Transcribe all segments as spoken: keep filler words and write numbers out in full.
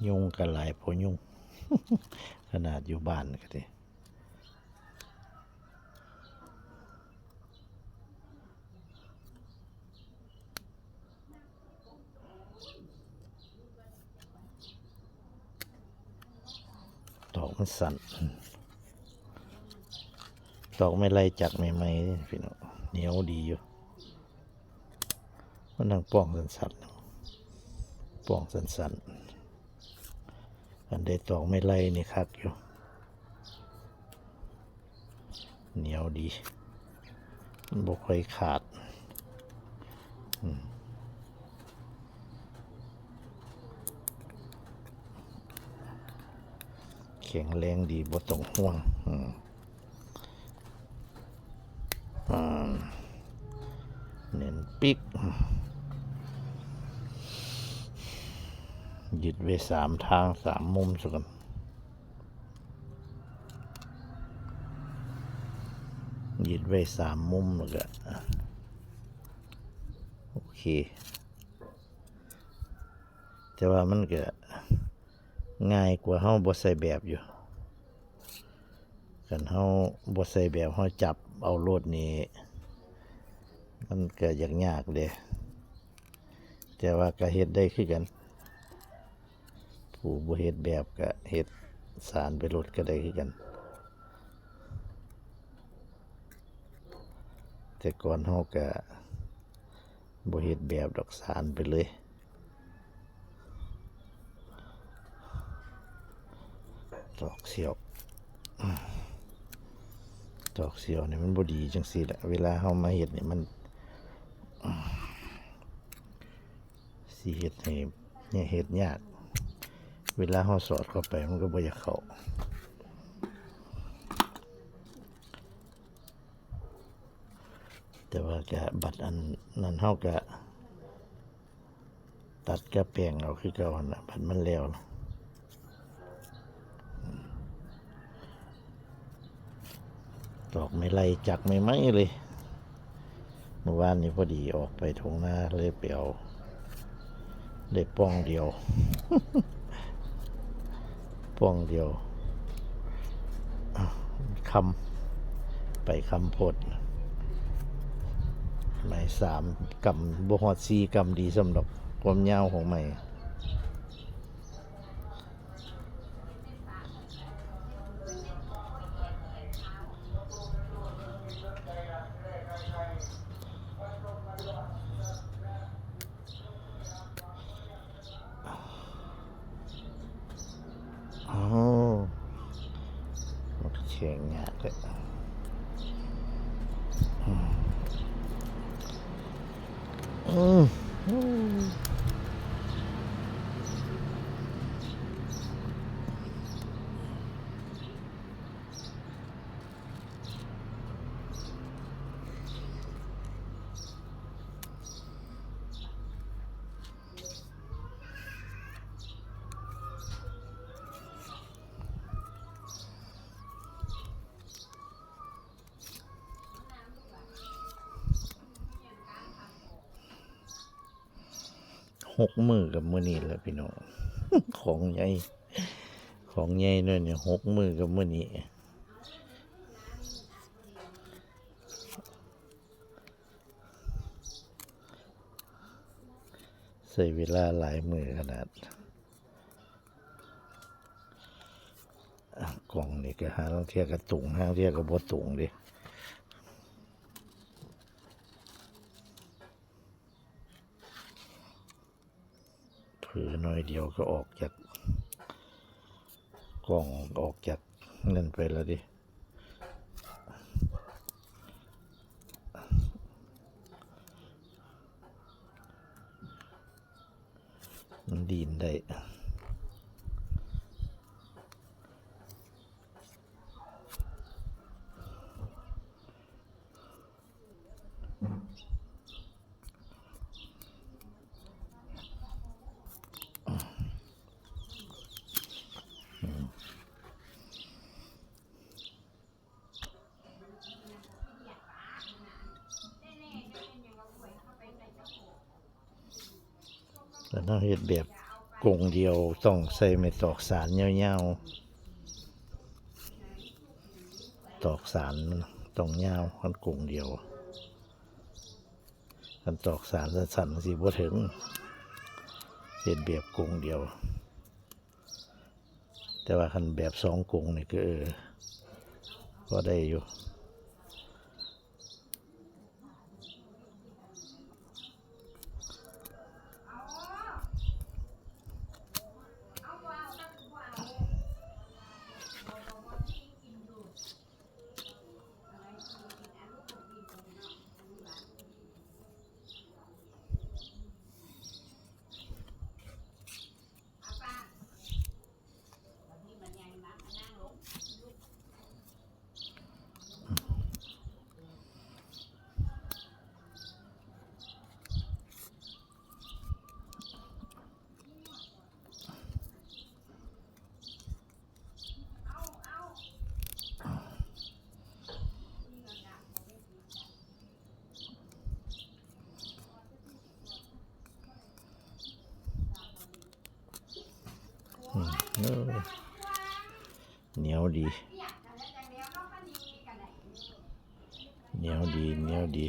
ยุงก็หลายพอยุง ขนาดอยู่บ้านก็ดี ตอกมันสั้น ตอกไม้ไล่จักใหม่ๆ พี่น้อง เหนียวดีอยู่ มันนั่งป้องสั้นๆ ป้องสั้นๆ อันได้ตอกไม้ไล่นี่คักอยู่ เหนียวดี มันบ่ค่อยขาด อืม แข็งแรงดี บ่ต้องห่วง อืม อ่า เน้นปิก ยึดไว้สามทาง สามมุมซะก่อน ยึดไว้สามมุมแล้วก็ โอเค แต่ว่ามันก็ง่ายกว่าเฮาบ่ใส่แบบอยู่ คันเฮาบ่ใส่แบบ เฮาจับเอาโลดนี่ มันก็ยากๆ เด้ แต่ว่าก็เฮ็ดได้คือกัน ผู้บ่เฮ็ดแบบก็เฮ็ดสานไปโลดก็ได้คือกัน แต่ก่อนเฮาก็บ่เฮ็ดแบบดอก สานไปเลย ตอกเสี้ยว ตอกเสี้ยวนี่มันบ่ดีจังซี่แหละ เวลาเฮามาเฮ็ดนี่มัน สิเฮ็ดให้ เนี่ย เฮ็ดยาก เวลาเฮาสอดเข้าไปมันก็บ่อยากเข้า แต่ว่าก็บัดอันนั้นเฮาก็ตัดกับแป้งเอาคือเก่าหั่นน่ะ บัดมันแล้วนะ ตอกไม้ไล่จักใหม่ๆ เลย เมื่อวานนี้พอดีออกไปทุ่งนาเลยไปเอา ได้ป่องเดียว ป่องเดียว อ่ะ ค่ำ ไปค่ำโพด ไม้สามกำ บ่ฮอดสี่กำดีสำหรับความยาวของไม้ โอ้ มันก็แข็งยากเลย อืม อืม อืม หกมื้อกับมื้อนี้แหละพี่น้อง ของใหญ่ ของใหญ่หน่อยเนี่ย หกมื้อกับมื้อนี้ ใช้เวลาหลายมื้อขนาด อ่ะ กล่องนี่ก็หาลางเทื่อก็ตุง หาลางเทื่อก็บ่ตุงเด้ เผลอหน่อยเดียวก็ออกจากกล่อง ออกจากนั่นไปแล้วเด้ มันดีนได้ แต่ถ้าเฮ็ดแบบ กรงเดียวต้องใส่ไม้ตอกสานยาวๆ ตอกสานมันต้องยาว คันกรงเดียว คันตอกสานสั้นๆ สิบ่ถึง เฮ็ดแบบกรงเดียว แต่ว่าคันแบบสองกรงนี่ก็ เออ พอได้อยู่ อืม เออ เหนียวดี เหนียวดี เหนียวดี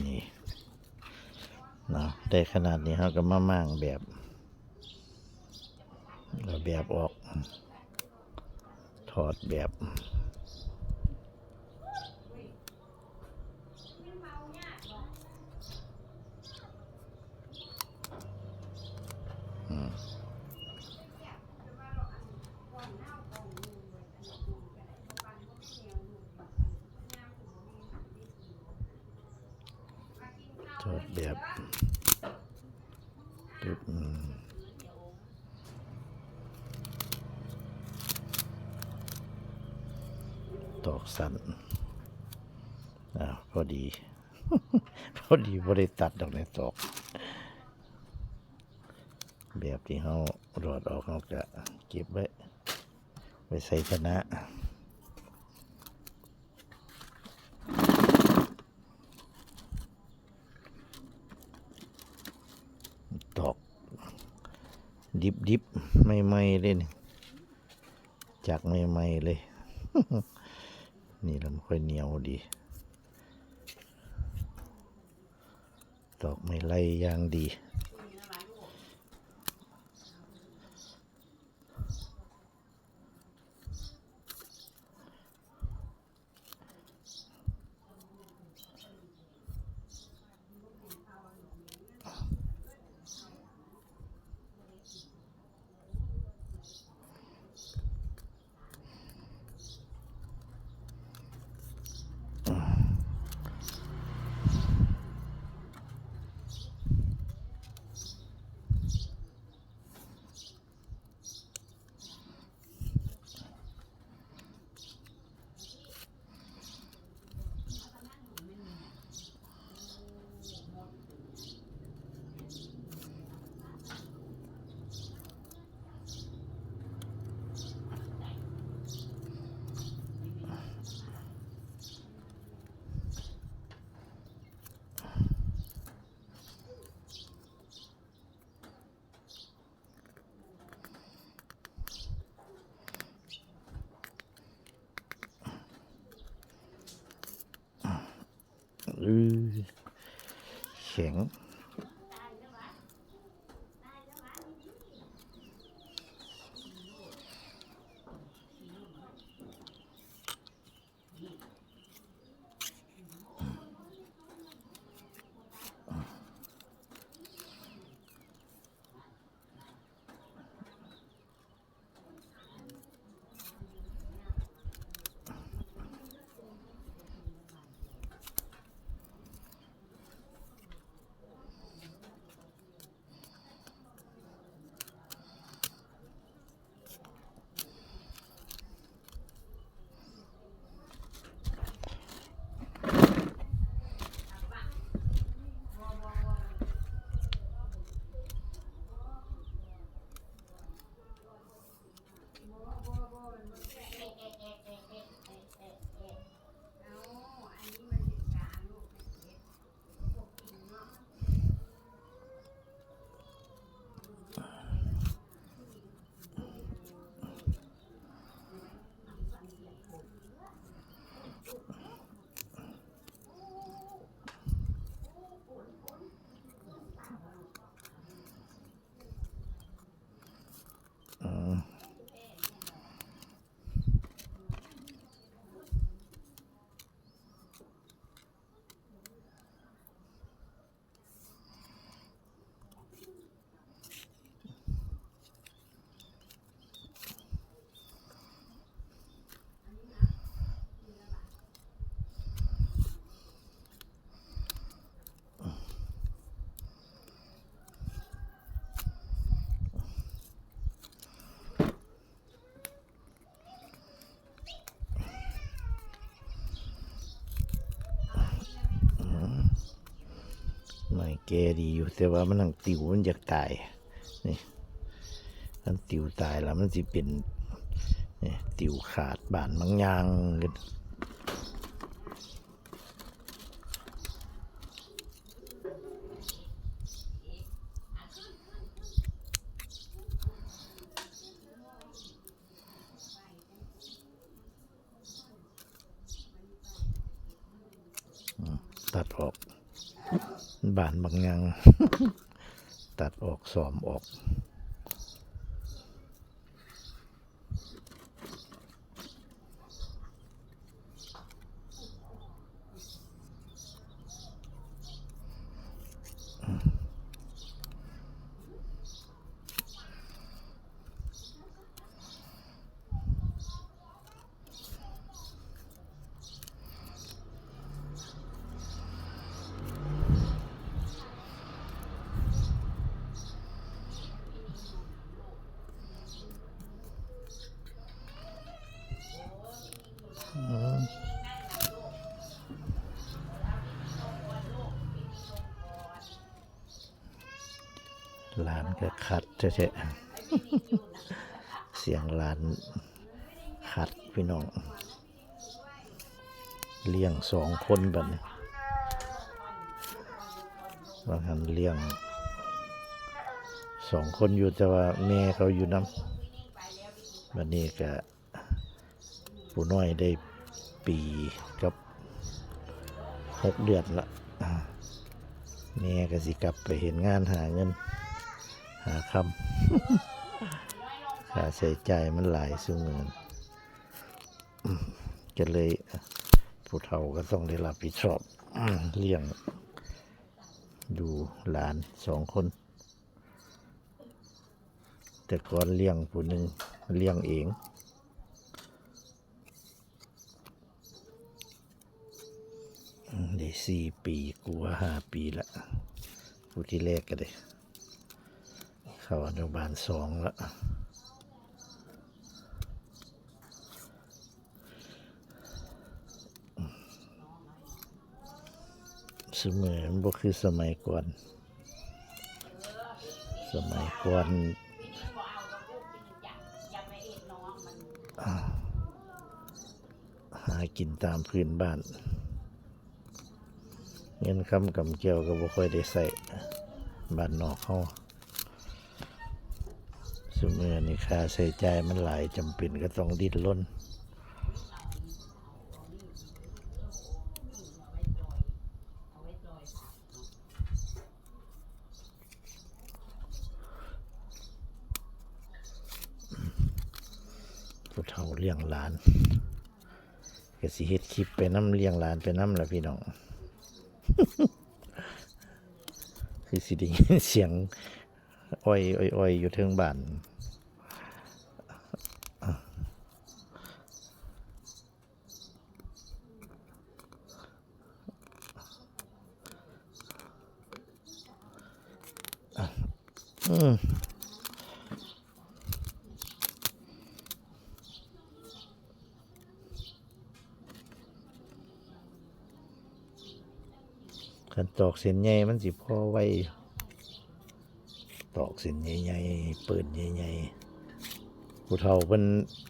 นี่ เนาะ ได้ขนาดนี้เราก็มาม่างแบบ เอาแบบออก ถอดแบบ อืม ถอดแบบ ปึ๊บ อืม ตอกสั้น อ่า พอดี พอดี บ่ได้ตัดดอกในตอก แบบที่เราถอดออก เราก็เก็บไว้ ไว้ใส่ชนะ ตอก ดิบๆ ใหม่ๆ เลยนี่ จากใหม่ๆ เลย นี่ละมันค่อยเหนียวดี ตอกไม้ไล่อย่างดี อือ แข็ง อื แก่ดีอยู่ แต่ว่ามันหั้งติวมันอยากตาย นี่ มันติวตายแล้วมันสิเป็น นี่ ติวขาดบานบางอย่าง อืม ตัดออก บานบางอย่าง ตัดออก ซ่อมออก อืม หลานก็ขัดแท้ๆ เสียงหลานขัดพี่น้อง เลี้ยงสองคนบัดนี้ ว่าหั้นเลี้ยงสองคนอยู่ แต่ว่าแม่เขาอยู่นำ บัดนี้ก็ ผู้น้อยได้ปีกับหกเดือนละ อ่า แม่ก็สิกลับไปเฮ็ดงานหาเงิน หาคำ ค่าใช้จ่ายมันหลายซุมื้อ อืม ก็เลย ผู้เฒ่าก็ต้องได้รับผิดชอบ อืม เลี้ยง ดูหลานสองคน แต่ก่อนเลี้ยงผู้หนึ่ง เลี้ยงเอง ได้สี่ปีกว่า ห้าปีละ ผู้ที่แรกก็ได้ เข้าอนุบาลสองละ ซุมื้อมันบ่คือสมัยก่อน สมัยก่อน อ่า หากินตามพื้นบ้าน เงินคำกำแก้วก็บ่ค่อยได้ใช้ บ้านนอกเฮา ซุมื้อนี้ค่าใช้จ่ายมันหลาย จำเป็นก็ต้องดิ้นรน ผู้เฒ่าเลี้ยงหลาน ก็สิเฮ็ดคลิปไปนำ เลี้ยงหลานไปนำล่ะพี่น้อง คือสิได้ยินเสียงอ้อยๆๆ อยู่เทิงบ้าน อืม คันตอกเส้นใหญ่มันสิพอไว ตอกเส้นใหญ่ๆ ปืนใหญ่ๆ ผู้เฒ่าเพิ่น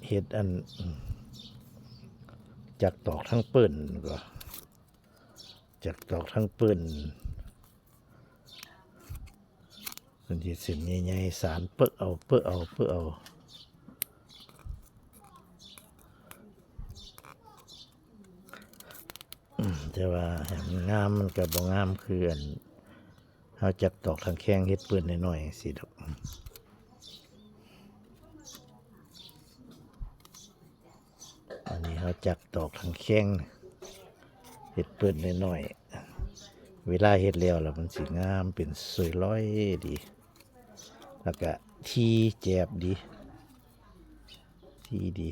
เฮ็ดอัน จักตอกทั้งปืนก็ จักตอกทั้งปืน เพิ่นสิเฮ็ดเส้นใหญ่ๆ สานเปอะเอา เปอะเอา เปอะเอา อืม แต่ว่าให้มันงามมันก็บ่งามคืออัน เฮาจักตอกทั้งแข้งเฮ็ดปืนน้อยๆ จั่งซี้ดอก อันนี้เฮาจักตอกทั้งแข้ง เฮ็ดปืนน้อยๆ เวลาเฮ็ดแล้วล่ะมันสิงามเป็นสวยร้อยดี แล้วก็ที่แจบดี ที่ดี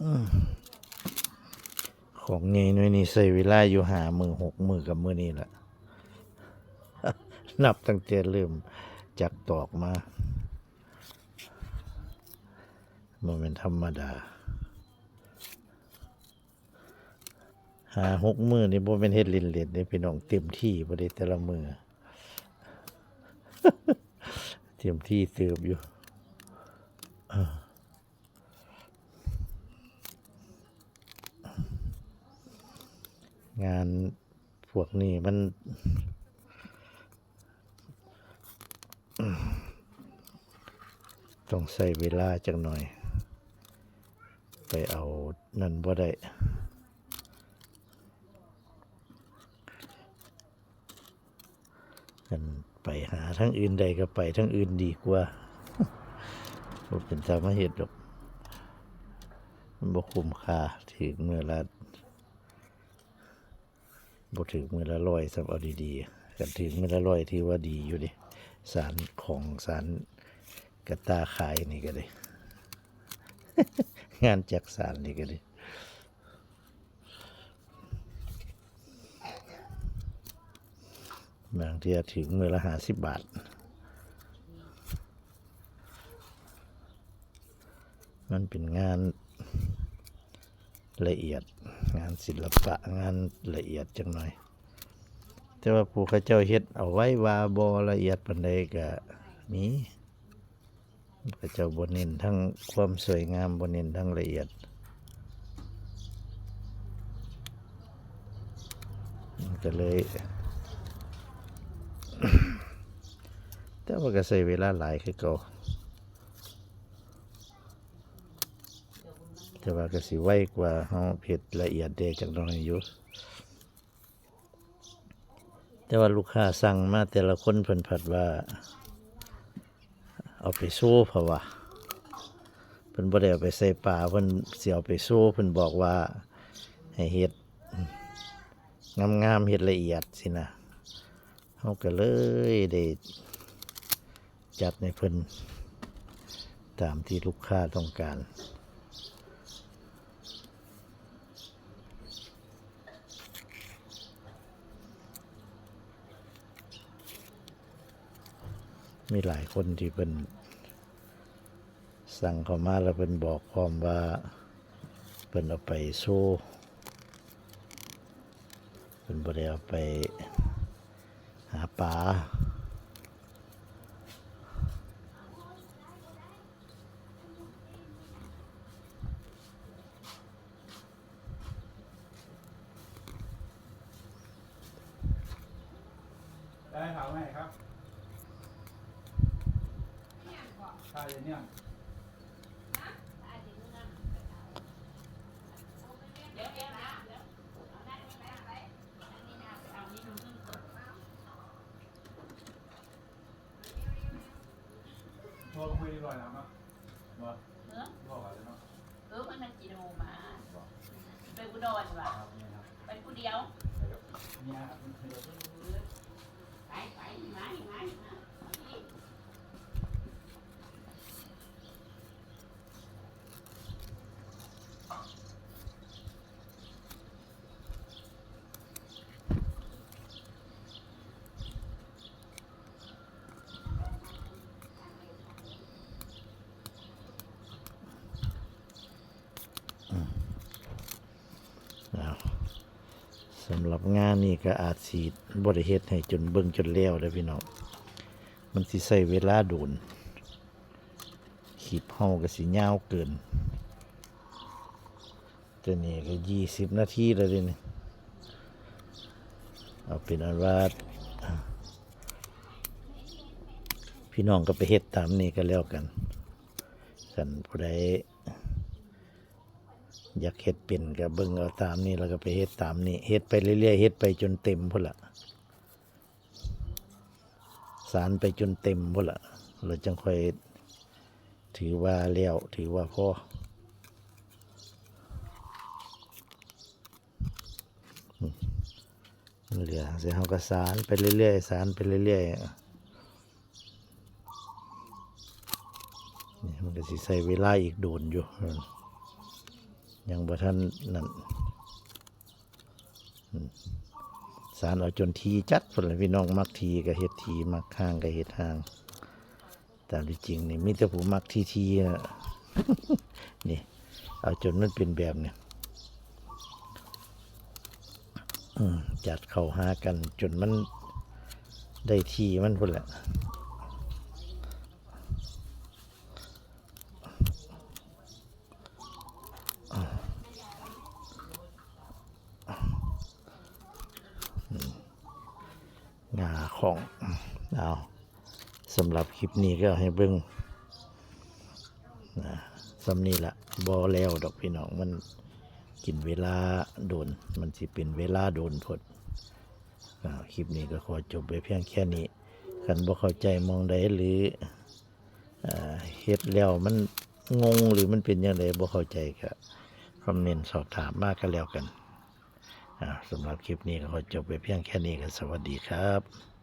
อืม ข กล่องใหญ่หน่วยนี้ใช้เวลาอยู่ห้ามื้อหกมื้อกับมื้อนี้ล่ะ นับตั้งแต่เริ่มจักตอกมา บ่แม่นธรรมดา ห้าหกมื้อนี่บ่แม่นเฮ็ดเล่นๆเด้พี่น้อง เต็มที่บ่ได้แต่ละมื้อ เต็มที่เติบอยู่ งานพวกนี้มัน ต้องใช้เวลาจักหน่อย ไปเอานั่นบ่ได้ คันไปหาทางอื่นได้ก็ไปทางอื่นดีกว่า บ่เป็นตามาเฮ็ดดอก มันบ่คุ้มค่า ถืกมื้อละ บ่ถืกมื้อละร้อยซ้ำ เอาดีๆ คันถืกมื้อละร้อยถือว่าดีอยู่เด้ สานของ สานกระต่าขายนี่ก็ได้ งานจักสานนี่ก็ได้ บางเทื่อถืกมื้อละห้าสิบบาท มันเป็นงานละเอียด งานศิลปะ งานละเอียดจักหน่อย แต่ว่าผู้เขาเจ้าเฮ็ดเอาไว้ว่าบ่ละเอียดปานใดก็มี เขาเจ้าบ่เน้นทั้งความสวยงาม บ่เน้นทั้งละเอียด มันก็เลย แต่ว่าก็ใช้เวลาหลายคือเก่า แต่ว่าก็สิไวกว่าเฮาเฮ็ดละเอียดแด่จักหน่อยอยู่ แต่ว่าลูกค้าสั่งมาแต่ละคนเพิ่นผัดว่า เอาไปโชว์ เพิ่นว่า เพิ่นบ่ได้เอาไปใส่ปา เพิ่นสิเอาไปโชว์ เพิ่นบอกว่าให้เฮ็ดงามๆ เฮ็ดละเอียดสินะ เฮาก็เลยได้จัดให้เพิ่นตามที่ลูกค้าต้องการ มีหลายคนที่เพิ่นสั่งเข้ามาแล้วเพิ่นบอกพร้อมว่าเพิ่นเอาไปโชว์ เพิ่นบ่ได้เอาไปหาปา ได้ถามไหมครับ ถ้าอย่างเนี้ย โทรคุยดีกว่านะเนาะ บ่ เออ บอกกันเลยเนาะ เออ มันนั่งกินโอมา บอก ไปอุดรว่ะ ครับ เนี่ยครับ ไปผู้เดียว ไปกับเนี่ยครับ ไป ไป มา มา มา เอาที่ อ้าว สำหรับงานนี้ก็อาจสิบ่ได้เฮ็ดให้จนเบิ่งจนแล้วเด้อพี่น้อง มันสิใช้เวลาโดน คลิปเฮาก็สิยาวเกิน ตัวนี้ก็ยี่สิบนาทีแล้วเด้นี่ เอาเป็นอันว่า พี่น้องก็ไปเฮ็ดตามนี้ก็แล้วกัน คันผู้ใดอยากเฮ็ดเป็นก็เบิ่งเอาตามนี้ แล้วก็ไปเฮ็ดตามนี้ เฮ็ดไปเรื่อยๆ เฮ็ดไปจนเต็มพุ้นล่ะ สานไปจนเต็มพุ้นล่ะ แล้วจั่งค่อยถือว่าแล้ว ถือว่าพอ อืม มันเหลือจั่งซี้ เฮาก็สานไปเรื่อยๆ สานไปเรื่อยๆ นี่มันก็สิใช้เวลาอีกโดนอยู่ อืม ยังบ่ทันนั่น สานเอาจนทีจัดพุ่นละพี่น้อง มักทีก็เฮ็ดที มักห่างก็เฮ็ดห่าง ตามที่จริงนี่มีแต่ผู้มักทีทีนะ นี่ เอาจนมันเป็นแบบนี้ อืม จัดเข้าหากันจนมันได้ที่มันพุ่นแหละ งาของ เอา สำหรับคลิปนี้ก็ให้เบิ่งนะ ส่ำนี้ละ บ่แล้วดอกพี่น้อง มันกินเวลาโดน มันสิเป็นเวลาโดนโพด อ่า คลิปนี้ก็ขอจบไปเพียงแค่นี้ คันบ่เข้าใจหม่องใดหรือ อ่า เฮ็ดแล้วมันงงหรือมันเป็นจั่งใดบ่เข้าใจก็คอมเมนต์สอบถามมาก็แล้วกัน อ่า สำหรับคลิปนี้ก็ขอจบไปเพียงแค่นี้ก็สวัสดีครับ